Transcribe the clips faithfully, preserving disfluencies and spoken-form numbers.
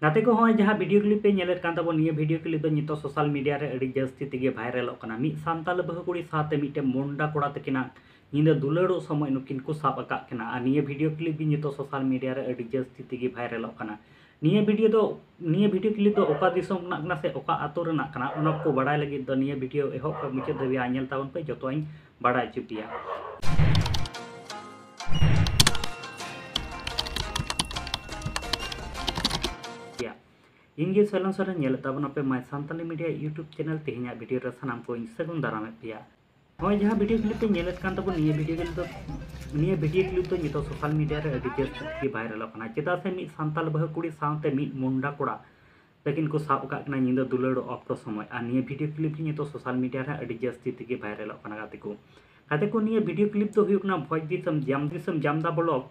ᱜᱟᱛᱮ ᱠᱚ, ᱦᱚᱸᱜᱼᱚᱭ ᱡᱟᱦᱟᱸ ᱵᱷᱤᱰᱤᱭᱳ ᱠᱞᱤᱯ ᱯᱮ ᱧᱮᱞᱮᱫ ᱠᱟᱱ ᱛᱟᱵᱚᱱ, ᱱᱤᱭᱟᱹ ᱵᱷᱤᱰᱤᱭᱳ ᱠᱞᱤᱯ ᱫᱚ ᱱᱤᱛᱚᱜ ᱥᱳᱥᱟᱞ ᱢᱤᱰᱤᱭᱟ ᱨᱮ ᱟᱹᱰᱤ ᱡᱟᱹᱥᱛᱤ ᱛᱮᱜᱮ ᱵᱷᱟᱭᱨᱟᱞᱚᱜ ᱠᱟᱱᱟ᱾ ᱢᱤᱫ ᱥᱟᱱᱛᱟᱲ ᱵᱟᱹᱦᱩ ᱠᱩᱲᱤ ᱥᱟᱶᱛᱮ ᱢᱤᱫᱴᱮᱱ ᱢᱩᱱᱰᱟ ᱠᱚᱲᱟ ᱛᱟᱹᱠᱤᱱᱟᱜ ᱧᱤᱫᱟᱹ ᱫᱩᱞᱟᱹᱲᱚᱜ ᱥᱚᱢᱚᱭ ᱱᱩᱠᱤᱱ ᱠᱚ ᱥᱟᱵ ᱟᱠᱟᱫ ᱠᱤᱱᱟ᱾ ᱟᱨ ᱱᱤᱭᱟᱹ ᱵᱷᱤᱰᱤᱭᱳ ᱠᱞᱤᱯ ᱜᱮ ᱱᱤᱛᱚᱜ ᱥᱳᱥᱟᱞ ᱢᱤᱰᱤᱭᱟ ᱨᱮ ᱟᱹᱰᱤ ᱡᱟᱹᱥᱛᱤ ᱛᱮᱜᱮ ᱵᱷᱟᱭᱨᱟᱞᱚᱜ ᱠᱟᱱᱟ᱾ ᱱᱤᱭᱟᱹ ᱵᱷᱤᱰᱤᱭᱳ ᱫᱚ, ᱱᱤᱭᱟᱹ ᱵᱷᱤᱰᱤᱭᱳ ᱠᱞᱤᱯ ᱫᱚ ᱚᱠᱟ ᱫᱤᱥᱚᱢ ᱨᱮᱱᱟᱜ ᱠᱟᱱᱟ ᱥᱮ ᱚᱠᱟ ᱟᱛᱳ ᱨᱮᱱᱟᱜ ᱠᱟᱱᱟ, ᱚᱱᱟ ᱠᱚ ᱵᱟᱲᱟᱭ ᱞᱟᱹᱜᱤᱫ ᱫᱚ ᱱᱤᱭᱟᱹ ᱵᱷᱤᱰᱤᱭᱳ ᱮᱦᱚᱵ ᱠᱷᱚᱱ ᱢᱩᱪᱟᱹᱫ ᱫᱷᱟᱹᱵᱤᱡ ᱧᱮᱞ ᱛᱟᱵᱚᱱ ᱯᱮ, ᱡᱚᱛᱚᱣᱟᱜ ᱤᱧ ᱵᱟᱲᱟᱭ ᱦᱚᱪᱚ ᱯᱮᱭᱟ᱾ ᱤᱧ ᱜᱮ ᱥᱚᱭᱞᱚᱱ ᱥᱚᱨᱮᱱ, ᱧᱮᱞᱮᱫ ᱛᱟᱵᱚᱱ ᱟᱯᱮ My Santali Media YouTube channel᱾ ᱛᱮᱦᱮᱧᱟᱜ ᱵᱷᱤᱰᱤᱭᱳ ᱨᱮ ᱥᱟᱱᱟᱢ ᱠᱚ ᱤᱧ ᱥᱟᱹᱜᱩᱱ ᱫᱟᱨᱟᱢᱮᱫ ᱯᱮᱭᱟ᱾ ᱱᱚᱜᱼᱚᱭ ᱡᱟᱦᱟᱸ ᱵᱷᱤᱰᱤᱭᱳ ᱠᱞᱤᱯ ᱯᱮ ᱧᱮᱞᱮᱫ ᱠᱟᱱ ᱛᱟᱵᱚᱱ, ᱱᱤᱭᱟᱹ ᱵᱷᱤᱰᱤᱭᱳ ᱠᱞᱤᱯ ᱫᱚ, ᱱᱤᱭᱟᱹ ᱵᱷᱤᱰᱤᱭᱳ ᱠᱞᱤᱯ ᱫᱚ ᱱᱤᱛᱚᱜ ᱥᱳᱥᱟᱞ ᱢᱤᱰᱤᱭᱟ ᱨᱮ ᱟᱹᱰᱤ ᱡᱟᱹᱥᱛᱤ ᱜᱮ ᱵᱷᱟᱭᱨᱟᱞᱚᱜ ᱠᱟᱱᱟ᱾ ᱪᱮᱫᱟᱜ ᱥᱮ ᱢᱤᱫ ᱥᱟᱱᱛᱟᱲ ᱵᱟᱹᱦᱩ ᱠᱩᱲᱤ ᱥᱟᱶᱛᱮ ᱢᱤᱫ ᱢᱩᱱᱰᱟ ᱠᱚᱲᱟ ᱛᱟᱹᱠᱤᱱ ᱠᱚ ᱥᱟᱵ ᱟᱠᱟᱫ ᱠᱤᱱᱟ ᱧᱤᱫᱟᱹ ᱫᱩᱞᱟᱹᱲ ᱚᱠᱛᱚ ᱥᱚᱢᱚᱭ᱾ ᱟᱨ ᱱᱤᱭᱟᱹ ᱵᱷᱤᱰᱤᱭᱳ ᱠᱞᱤᱯ ᱜᱮ ᱱᱤᱛᱚᱜ ᱥᱳᱥᱟᱞ ᱢᱤᱰᱤᱭᱟ ᱨᱮ ᱟᱹᱰᱤ ᱡᱟᱹᱥᱛᱤ ᱛᱮᱜᱮ ᱵᱷᱟᱭᱨᱟᱞᱚᱜ ᱠᱟᱱᱟ ᱜᱟᱛᱮ ᱠᱚ᱾ ᱜᱟᱛᱮ ᱠᱚ, ᱱᱤᱭᱟᱹ ᱵᱷᱤᱰᱤᱭᱳ ᱠᱞᱤᱯ ᱫᱚ ᱦᱩᱭᱩᱜ ᱠᱟᱱᱟ ᱵᱷᱚᱸᱡᱽ ᱫᱤᱥᱚᱢ ᱡᱟᱢ, ᱫᱤᱥᱚᱢ ᱡᱟᱢᱫᱟ ᱵᱞᱚᱠ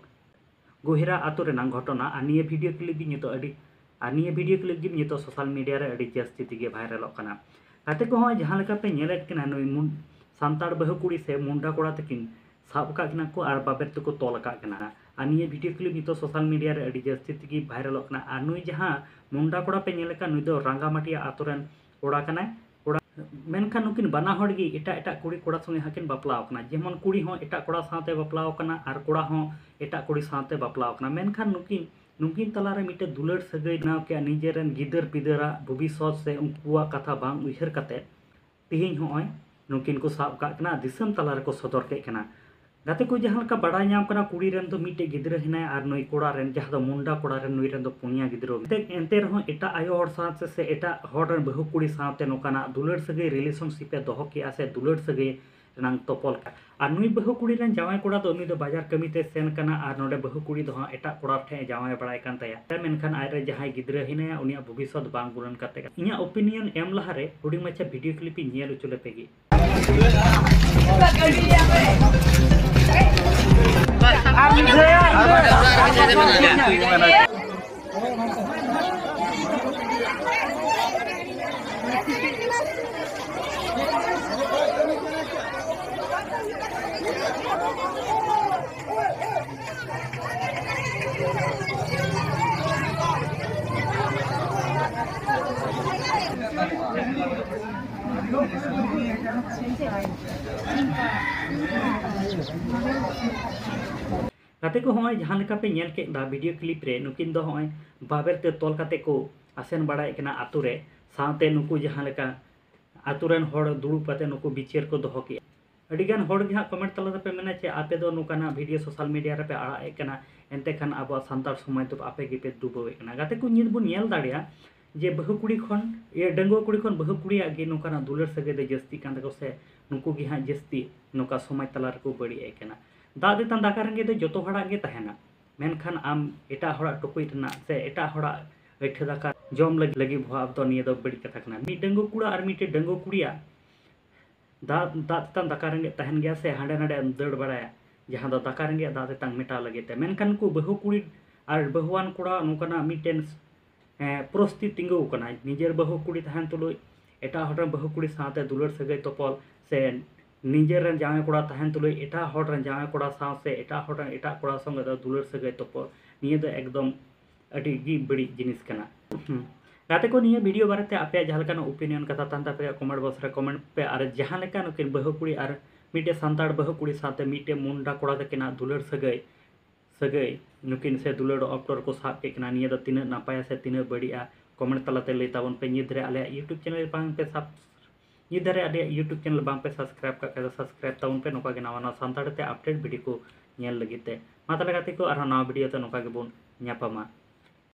ᱜᱳᱦᱮᱨᱟ ᱟᱛᱳ ᱨᱮᱱᱟᱜ ᱜᱷᱚᱴᱚᱱᱟ᱾ ᱟᱨ ᱱᱤᱭᱟᱹ ᱵᱷᱤᱰᱤᱭᱳ ᱠᱞᱤᱯ ᱜᱮ ᱱᱤᱛᱚᱜ ᱟᱹᱰᱤ, ᱟᱨ ᱱᱤᱭᱟᱹ ᱵᱷᱤᱰᱤᱭᱳ ᱠᱞᱤᱯ ᱜᱮ ᱱᱤᱛᱚᱜ ᱥᱳᱥᱟᱞ ᱢᱤᱰᱤᱭᱟ ᱨᱮ ᱟᱹᱰᱤ ᱡᱟᱹᱥᱛᱤ ᱛᱮᱜᱮ ᱵᱷᱟᱭᱨᱟᱞᱚᱜ ᱠᱟᱱᱟ᱾ ᱜᱟᱛᱮ ᱠᱚ, ᱦᱚᱸᱜᱼᱚᱭ ᱡᱟᱦᱟᱸ ᱞᱮᱠᱟ ᱯᱮ ᱧᱮᱞᱮᱫ ᱠᱟᱱᱟ, ᱱᱩᱭ ᱢᱩᱱ-, ᱥᱟᱱᱛᱟᱲ ᱵᱟᱹᱦᱩ ᱠᱩᱲᱤ ᱥᱮ ᱢᱩᱱᱰᱟ ᱠᱚᱲᱟ ᱛᱟᱹᱠᱤᱱ ᱥᱟᱵ ᱟᱠᱟᱫ ᱠᱤᱱᱟ ᱠᱚ ᱟᱨ ᱵᱟᱵᱮᱨ ᱛᱮᱠᱚ ᱛᱚᱞ ᱟᱠᱟᱫ ᱠᱤᱱᱟ᱾ ᱟᱨ ᱱᱤᱭᱟᱹ ᱵᱷᱤᱰᱤᱭᱳ ᱠᱞᱤᱯ ᱱᱤᱛᱚᱜ ᱥᱳᱥᱟᱞ ᱢᱤᱰᱤᱭᱟ ᱨᱮ ᱟᱹᱰᱤ ᱡᱟᱹᱥᱛᱤ ᱛᱮᱜᱮ ᱵᱷᱟᱭᱨᱟᱞᱚᱜ ᱠᱟᱱᱟ᱾ ᱟᱨ ᱱᱩᱭ ᱡᱟᱦᱟᱸ ᱢᱩᱱᱰᱟ ᱠᱚᱲᱟ ᱯᱮ ᱧᱮᱞᱮ ᱠᱟᱱ, ᱱᱩᱭ ᱫᱚ ᱨᱟᱸᱜᱟᱢᱟᱴᱤᱭᱟ ᱟᱛᱳ ᱨᱮᱱ ᱠᱚᱲᱟ ᱠᱟᱱᱟᱭ᱾ ᱠᱚᱲᱟ, ᱢᱮᱱᱠᱷᱟᱱ ᱱᱩᱠᱤᱱ ᱵᱟᱱᱟ ᱦᱚᱲ ᱜᱮ ᱮᱴᱟᱜ ᱮᱴᱟᱜ ᱠᱩᱲᱤ ᱠᱚᱲᱟ ᱥᱚᱸᱜᱮ ᱦᱟᱸᱜ ᱠᱤᱱ ᱵᱟᱯᱞᱟ ᱟᱠᱟᱱᱟ᱾ ᱡᱮᱢᱚᱱ ᱠᱩᱲᱤ ᱦᱚᱸ ᱮᱴᱟᱜ ᱠᱚᱲᱟ ᱥᱟᱶᱛᱮ ᱵᱟᱯᱞᱟ ᱟᱠᱟᱱᱟ ᱟᱨ ᱠᱚᱲᱟ ᱦᱚᱸ ᱮᱴᱟᱜ ᱠᱩᱲᱤ ᱥᱟᱶᱛᱮ ᱵᱟᱯᱞᱟ ᱟᱠᱟᱱᱟ᱾ ᱢᱮᱱᱠᱷᱟᱱ ᱱᱩᱠᱤᱱ, ᱱᱩᱠᱤᱱ ᱛᱟᱞᱟᱨᱮ ᱢᱤᱫᱴᱮᱱ ᱫᱩᱞᱟᱹᱲ ᱥᱟᱹᱜᱟᱹᱭ ᱵᱮᱱᱟᱣ ᱠᱮᱫᱼᱟ᱾ ᱱᱤᱡᱮᱨᱮᱱ ᱜᱤᱫᱟᱹᱨ ᱯᱤᱫᱟᱹᱨᱟᱜ ᱵᱷᱚᱵᱤᱥᱥᱚᱛ ᱥᱮ ᱩᱱᱠᱩᱣᱟᱜ ᱠᱟᱛᱷᱟ ᱵᱟᱝ ᱩᱭᱦᱟᱹᱨ ᱠᱟᱛᱮ ᱛᱮᱦᱮᱧ ᱦᱚᱸᱜᱼᱚᱭ ᱱᱩᱠᱤᱱ ᱠᱚ ᱥᱟᱵ ᱠᱟᱜ ᱠᱤᱱᱟ, ᱫᱤᱥᱚᱢ ᱛᱟᱞᱟ ᱨᱮᱠᱚ ᱥᱚᱫᱚᱨ ᱠᱮᱫ ᱠᱤᱱᱟ᱾ ᱜᱟᱛᱮ ᱠᱚ, ᱡᱟᱦᱟᱸ ᱞᱮᱠᱟ ᱵᱟᱲᱟᱭ ᱧᱟᱢ ᱠᱟᱱᱟ, ᱠᱩᱲᱤ ᱨᱮᱱ ᱫᱚ ᱢᱤᱫᱴᱮᱡ ᱜᱤᱫᱽᱨᱟᱹ ᱦᱮᱱᱟᱭᱟ ᱟᱨ ᱱᱩᱭ ᱠᱚᱲᱟ ᱨᱮᱱ, ᱡᱟᱦᱟᱸ ᱫᱚ ᱢᱩᱱᱰᱟ ᱠᱚᱲᱟ ᱨᱮᱱ, ᱱᱩᱭ ᱨᱮᱱ ᱫᱚ ᱯᱩᱱᱭᱟ ᱜᱤᱫᱽᱨᱟᱹ᱾ ᱮᱱᱛᱮ, ᱮᱱᱛᱮ ᱨᱮᱦᱚᱸ ᱮᱴᱟᱜ ᱟᱭᱳ ᱦᱚᱲ ᱥᱟᱶᱛᱮ ᱥᱮ ᱮᱴᱟᱜ ᱦᱚᱲ ᱨᱮᱱ ᱵᱟᱹᱦᱩ ᱠᱩᱲᱤ ᱥᱟᱶᱛᱮ ᱱᱚᱝᱠᱟᱱᱟᱜ ᱫᱩᱞᱟᱹᱲ ᱥᱟᱹᱜᱟᱹᱭ, ᱨᱤᱞᱮᱥᱚᱱᱥᱤᱯ ᱮ ᱫᱚᱦᱚ ᱠᱮᱜᱼᱟ ᱥᱮ ᱫᱩᱞᱟᱹᱲ ᱥᱟᱹᱜᱟᱹᱭ ᱨᱮᱱᱟᱝ ᱛᱚᱯᱚᱞ ᱠᱟᱜᱼᱟ᱾ ᱟᱨ ᱱᱩᱭ ᱵᱟᱹᱦᱩ ᱠᱩᱲᱤ ᱨᱮᱱ ᱡᱟᱶᱟᱭ ᱠᱚᱲᱟ ᱫᱚ ᱩᱱᱤ ᱫᱚ ᱵᱟᱡᱟᱨ ᱠᱟᱹᱢᱤ ᱛᱮ ᱥᱮᱱ ᱠᱟᱱᱟ ᱟᱨ ᱱᱚᱰᱮ ᱵᱟᱹᱦᱩ ᱠᱩᱲᱤ ᱫᱚ ᱦᱟᱸᱜ ᱮᱴᱟᱜ ᱠᱚᱲᱟ ᱴᱷᱮᱱ ᱮ ᱡᱟᱶᱟᱭ ᱵᱟᱲᱟᱭ ᱠᱟᱱ ᱛᱟᱭᱟ᱾ ᱢᱮᱱᱠᱷᱟᱱ ᱟᱡ ᱨᱮ ᱡᱟᱦᱟᱸᱭ ᱜᱤᱫᱽᱨᱟᱹ ᱦᱮᱱᱟᱭᱟ, ᱩᱱᱤᱭᱟᱜ ᱵᱷᱚᱵᱤᱥᱥᱚᱛ ᱵᱟᱝ ᱜᱩᱱᱟᱹᱱ ᱠᱟᱛᱮ, ᱤᱧᱟᱹᱜ ᱚᱯᱤᱱᱤᱭᱚᱱ ᱮᱢ ᱞᱟᱦᱟᱨᱮ ᱦᱩᱰᱤᱧ ᱢᱟᱪᱷᱟ ᱵᱷᱤᱰᱤᱭᱳ ᱠᱞᱤᱯ ᱤᱧ ᱧᱮᱞ ᱦᱚᱪᱚ ᱞᱮᱯᱮ ᱜᱮ᱾ ᱜᱟᱛᱮ ᱠᱚ, ᱦᱚᱸᱜᱼᱚᱭ ᱡᱟᱦᱟᱸ ᱞᱮᱠᱟ ᱯᱮ ᱧᱮᱞ ᱠᱮᱫ ᱫᱟ ᱵᱷᱤᱰᱤᱭᱳ ᱠᱞᱤᱯ ᱨᱮ, ᱱᱩᱠᱤᱱ ᱫᱚ ᱦᱚᱸᱜᱼᱚᱭ ᱵᱟᱵᱮᱨ ᱛᱮ ᱛᱚᱞ ᱠᱟᱛᱮ ᱠᱚ ᱟᱥᱮᱱ ᱵᱟᱲᱟᱭᱮᱫ ᱠᱟᱱᱟ ᱟᱛᱳ ᱨᱮ, ᱥᱟᱶᱛᱮ ᱱᱩᱠᱩ ᱡᱟᱦᱟᱸ ᱞᱮᱠᱟ ᱟᱛᱳ ᱨᱮᱱ ᱦᱚᱲ ᱫᱩᱲᱩᱵ ᱠᱟᱛᱮ ᱱᱩᱠᱩ ᱵᱤᱪᱟᱹᱨ ᱠᱚ ᱫᱚᱦᱚ ᱠᱮᱜᱼᱟ᱾ ᱟᱹᱰᱤ ᱜᱟᱱ ᱦᱚᱲ ᱜᱮ ᱦᱟᱸᱜ ᱠᱚᱢᱮᱱᱴ ᱛᱟᱞᱟ ᱛᱮᱯᱮ ᱢᱮᱱᱟ ᱡᱮ ᱟᱯᱮ ᱫᱚ ᱱᱚᱝᱠᱟᱱᱟᱜ ᱵᱷᱤᱰᱤᱭᱳ ᱥᱳᱥᱟᱞ ᱢᱤᱰᱤᱭᱟ ᱨᱮᱯᱮ ᱟᱲᱟᱜ ᱮᱫ ᱠᱟᱱᱟ, ᱮᱱᱛᱮ ᱠᱷᱟᱱ ᱟᱵᱚᱣᱟᱜ ᱥᱟᱱᱛᱟᱲ ᱥᱚᱢᱟᱡᱽ ᱫᱚ ᱟᱯᱮ ᱜᱮᱯᱮ ᱰᱩᱵᱟᱹᱣᱮᱫ ᱠᱟᱱᱟ᱾ ᱜᱟᱛᱮ ᱠᱚ, ᱱᱤᱛ ᱵᱚᱱ ᱧᱮᱞ ᱫᱟᱲᱮᱭᱟᱜᱼᱟ ᱡᱮ ᱵᱟᱹᱦᱩ ᱠᱩᱲᱤ ᱠᱷᱚᱱ, ᱤᱭᱟᱹ, ᱰᱟᱺᱜᱩᱣᱟᱹ ᱠᱩᱲᱤ ᱠᱷᱚᱱ ᱵᱟᱹᱦᱩ ᱠᱩᱲᱤᱭᱟᱜ ᱜᱮ ᱱᱚᱝᱠᱟᱱᱟᱜ ᱫᱩᱞᱟᱹᱲ ᱥᱟᱹᱜᱟᱹᱭ ᱫᱚ ᱡᱟᱹᱥᱛᱤᱜ ᱠᱟᱱ ᱛᱟᱠᱚ ᱥᱮ ᱱᱩᱠᱩ ᱜᱮ ᱦᱟᱸᱜ ᱡᱟᱹᱥᱛᱤ ᱱᱚᱝᱠᱟ ᱥᱚᱢᱟᱡᱽ ᱛᱟᱞᱟ ᱨᱮᱠᱚ ᱵᱟᱹᱲᱤᱡ ᱮᱫ ᱠᱟᱱᱟ᱾ ᱫᱟᱜ ᱛᱮᱛᱟᱝ ᱫᱟᱠᱟ ᱨᱮᱸᱜᱮᱡ ᱫᱚ ᱡᱚᱛᱚ ᱦᱚᱲᱟᱜ ᱜᱮ ᱛᱟᱦᱮᱱᱟ, ᱢᱮᱱᱠᱷᱟᱱ ᱟᱢ ᱮᱴᱟᱜ ᱦᱚᱲᱟᱜ ᱴᱩᱠᱩᱡ ᱨᱮᱱᱟᱜ ᱥᱮ ᱮᱴᱟᱜ ᱦᱚᱲᱟᱜ ᱟᱹᱭᱴᱷᱟᱹ ᱫᱟᱠᱟ ᱡᱚᱢ ᱞᱟᱹᱜᱤᱫ, ᱞᱟᱹᱜᱤᱫ ᱵᱷᱚᱦᱟᱣ ᱫᱚ ᱱᱤᱭᱟᱹ ᱫᱚ ᱵᱟᱹᱲᱤᱡ ᱠᱟᱛᱷᱟ ᱠᱟᱱᱟ᱾ ᱢᱤᱫ ᱰᱟᱺᱜᱩᱣᱟᱹ ᱠᱚᱲᱟ ᱟᱨ ᱢᱤᱫᱴᱮᱱ ᱰᱟᱺᱜᱩᱣᱟᱹ ᱠᱩᱲᱤᱭᱟᱜ ᱫᱟᱜ, ᱫᱟᱜ ᱛᱮᱛᱟᱝ ᱫᱟᱠᱟ ᱨᱮᱸᱜᱮᱡ ᱛᱟᱦᱮᱱ ᱜᱮᱭᱟ ᱥᱮ ᱦᱟᱸᱰᱮ ᱱᱟᱰᱮ ᱫᱟᱹᱲ ᱵᱟᱲᱟᱭᱟ, ᱡᱟᱦᱟᱸ ᱫᱚ ᱫᱟᱠᱟ ᱨᱮᱸᱜᱮᱡ ᱫᱟᱜ ᱛᱮᱛᱟᱝ ᱢᱮᱴᱟᱣ ᱞᱟᱹᱜᱤᱫ ᱛᱮ᱾ ᱢᱮᱱᱠᱷᱟᱱ ᱩᱱᱠᱩ ᱵᱟᱹᱦᱩ ᱠᱩᱲᱤ ᱟᱨ ᱵᱟᱹᱦᱩᱣᱟᱱ ᱠᱚᱲᱟ ᱱᱚᱝᱠᱟᱱᱟᱜ ᱢᱤᱫᱴᱮᱱ, ᱮᱸ, ᱯᱚᱨᱤᱥᱛᱷᱤᱛᱤ ᱛᱤᱸᱜᱩ ᱟᱠᱟᱱᱟ᱾ ᱱᱤᱡᱮᱨ ᱵᱟᱹᱦᱩ ᱠᱩᱲᱤ ᱛᱟᱦᱮᱱ ᱛᱩᱞᱩᱡ ᱮᱴᱟᱜ ᱦᱚᱲ ᱨᱮᱱ ᱵᱟᱹᱦᱩ ᱠᱩᱲᱤ ᱥᱟᱶᱛᱮ ᱫᱩᱞᱟᱹᱲ ᱥᱟᱹᱜᱟᱹᱭ ᱛᱚᱯᱚᱞ ᱥᱮ ᱱᱤᱡᱮᱨ ᱨᱮᱱ ᱡᱟᱶᱟᱭ ᱠᱚᱲᱟ ᱛᱟᱦᱮᱱ ᱛᱩᱞᱩᱡ ᱮᱴᱟᱜ ᱦᱚᱲ ᱨᱮᱱ ᱡᱟᱶᱟᱭ ᱠᱚᱲᱟ ᱥᱟᱶ ᱥᱮ ᱮᱴᱟᱜ ᱦᱚᱲ ᱨᱮᱱ ᱮᱴᱟᱜ ᱠᱚᱲᱟ ᱥᱚᱸᱜᱮ ᱫᱚ ᱫᱩᱞᱟᱹᱲ ᱥᱟᱹᱜᱟᱹᱭ ᱛᱚᱯᱚᱞ, ᱱᱤᱭᱟᱹ ᱫᱚ ᱮᱠᱫᱚᱢ ᱟᱹᱰᱤ ᱜᱮ ᱵᱟᱹᱲᱤᱡ ᱡᱤᱱᱤᱥ ᱠᱟᱱᱟ᱾ ᱦᱩᱸ᱾ ᱜᱟᱛᱮ ᱠᱚ, ᱱᱤᱭᱟᱹ ᱵᱷᱤᱰᱤᱭᱳ ᱵᱟᱨᱮᱛᱮ ᱟᱯᱮᱭᱟᱜ ᱡᱟᱦᱟᱸ ᱞᱮᱠᱟᱱᱟᱜ ᱳᱯᱤᱱᱤᱭᱚᱱ ᱠᱟᱛᱷᱟ ᱛᱟᱦᱮᱱ ᱛᱟᱯᱮᱭᱟ, ᱠᱚᱢᱮᱱᱴ ᱵᱚᱠᱥ ᱨᱮ ᱠᱚᱢᱮᱱᱴ ᱯᱮ᱾ ᱟᱨ ᱡᱟᱦᱟᱸ ᱞᱮᱠᱟ ᱱᱩᱠᱤᱱ ᱵᱟᱹᱦᱩ ᱠᱩᱲᱤ ᱟᱨ ᱢᱤᱫᱴᱮᱡ ᱥᱟᱱᱛᱟᱲ ᱵᱟᱹᱦᱩ ᱠᱩᱲᱤ ᱥᱟᱶᱛᱮ ᱢᱤᱫᱴᱮᱡ ᱢᱩᱱᱰᱟ ᱠᱚᱲᱟ ᱛᱟᱹᱠᱤᱱᱟᱜ ᱫᱩᱞᱟᱹᱲ ᱥᱟᱹᱜᱟᱹᱭ, ᱥᱟᱹᱜᱟᱹᱭ ᱱᱩᱠᱤᱱ ᱥᱮ ᱫᱩᱞᱟᱹᱲ ᱚᱠᱛᱚ ᱨᱮᱠᱚ ᱥᱟᱵ ᱠᱮᱫ ᱠᱤᱱᱟ, ᱱᱤᱭᱟᱹ ᱫᱚ ᱛᱤᱱᱟᱹᱜ ᱱᱟᱯᱟᱭᱟ ᱥᱮ ᱛᱤᱱᱟᱹᱜ ᱵᱟᱹᱲᱤᱡᱼᱟ, ᱠᱚᱢᱮᱱᱴ ᱛᱟᱞᱟᱛᱮ ᱞᱟᱹᱭ ᱛᱟᱵᱚᱱ ᱯᱮ᱾ ᱱᱤᱛ ᱫᱷᱟᱹᱨᱤᱡ ᱟᱞᱮᱭᱟᱜ YouTube ᱪᱮᱱᱮᱞ ᱵᱟᱝ ᱯᱮ ᱥᱟᱵ-, ᱱᱤᱛ ᱫᱷᱟᱹᱨᱤᱡ ᱟᱞᱮᱭᱟᱜ YouTube ᱪᱮᱱᱮᱞ ᱵᱟᱝ ᱯᱮ ᱥᱟᱵᱥᱠᱨᱟᱭᱤᱵ ᱠᱟᱜ ᱠᱷᱟᱡ ᱫᱚ ᱥᱟᱵᱥᱠᱨᱟᱭᱤᱵ ᱛᱟᱵᱚᱱ ᱯᱮ, ᱱᱚᱝᱠᱟ ᱜᱮ ᱱᱟᱣᱟ ᱱᱟᱣᱟ ᱥᱟᱱᱛᱟᱲᱤ ᱛᱮ ᱟᱯᱰᱮᱴ ᱵᱷᱤᱰᱤᱭᱳ ᱠᱚ ᱧᱮᱞ ᱞᱟᱹᱜᱤᱫ ᱛᱮ᱾ ᱢᱟ ᱛᱟᱦᱚᱞᱮ ᱜᱟᱛᱮ ᱠᱚ, ᱟᱨᱦᱚᱸ ᱱᱟᱣᱟ ᱵᱷᱤᱰᱤᱭᱳ ᱛᱮ ᱱᱚᱝᱠᱟ ᱜᱮᱵᱚᱱ ᱧᱟᱯᱟᱢᱟ᱾